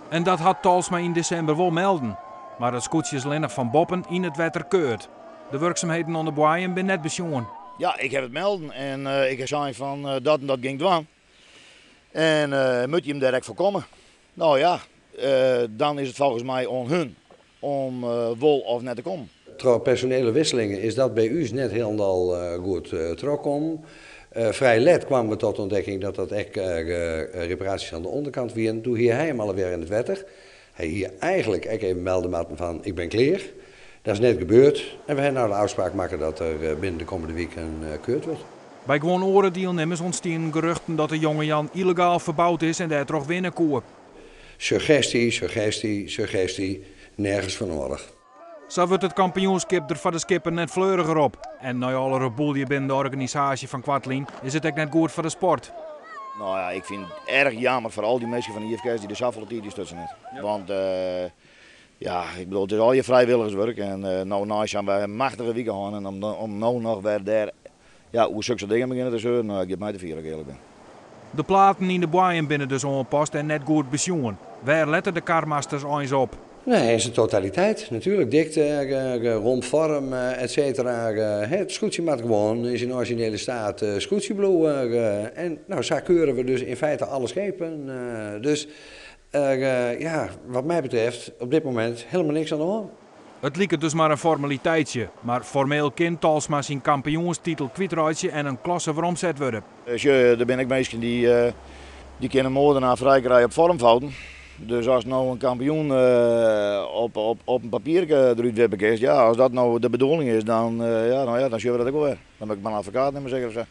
En dat hat Tolsma yn desimber wol melden. Mar it skûtsje is allinnich fan boppen yn it wetter keurd. De wurksumheden oan de boaiem binne net besjoen. Ja, ik ha it melden en ik ha sein fan dat en dat gean ik dwaan. En moat jim dêr ek foar komme? No ja, dan is it folgens my oan hun om wol of net te kommen. Troch personele wisselingen is dat by ús net hielendal goed trochkommen. Frij let kwamen we tot de ontdekking dat dat ek reparaties aan de onderkant wienen. Doe hie hy him alwer yn it wetter. Hy hie eigenlik ek even melde moatten fan ik bin klear. Dat is net gebeurd en we hawwe no de ôfspraak makke dat der binnen de kommende wiken keurd wurdt. By guon oare dielnimmers ûntstienen geruchten dat de Jonge Jan yllegaal ferboud is en dêrtroch winne koe. Suggesty, suggesty, suggesty, nergens foar noadich. Sa wurdt it kampioenskip der foar de skipper net fleuriger op. En nei alle reboelje binnen de organisaasje fan koartlyn is it ek net goed foar de sport. No ja, ik fyn it erch jammer foar al dy minsken fan de IFKS dy't der safolle tiid yn stutsen hat. Want ja, ik bedoel, it is allegear frijwilligerswurk en no nei sa'n machtige wike hân en om no noch wer dêr ja, oer soksoarte dingen begjinne te seuren, no, it giet my te fier as ik earlik bin. De platen yn de boaiem binne dus oanpast en net goed besjoen. Wêr lette de karmasters eins op? Nee, in zijn totaliteit natuurlijk. Dikte, rompvorm, et cetera. Het skûtsje moat gewoan yn syn orizjinele steat skûtsje bliuwe. En no, sa keure we dus yn feite alle skepen. Dus ja, wat my betreft op dit momint hielendal niks oan de hân. It liket dus mar in formaliteitsje, mar formeel kin Tolsma syn kampioenstitel kwytreitsje en in klasse weromset wurde. Sjoch, der binne ek minsken dy kinne moordenaar frij krije op vormfouten. Dus as no in kampioen op in papierke derút wippe kinst, ja, as dat no de bedoeling is, dan, ja, no ja, dan sjogge we dat ek wol wer. Dan moat ik mar in advokaat nimme seker of sa.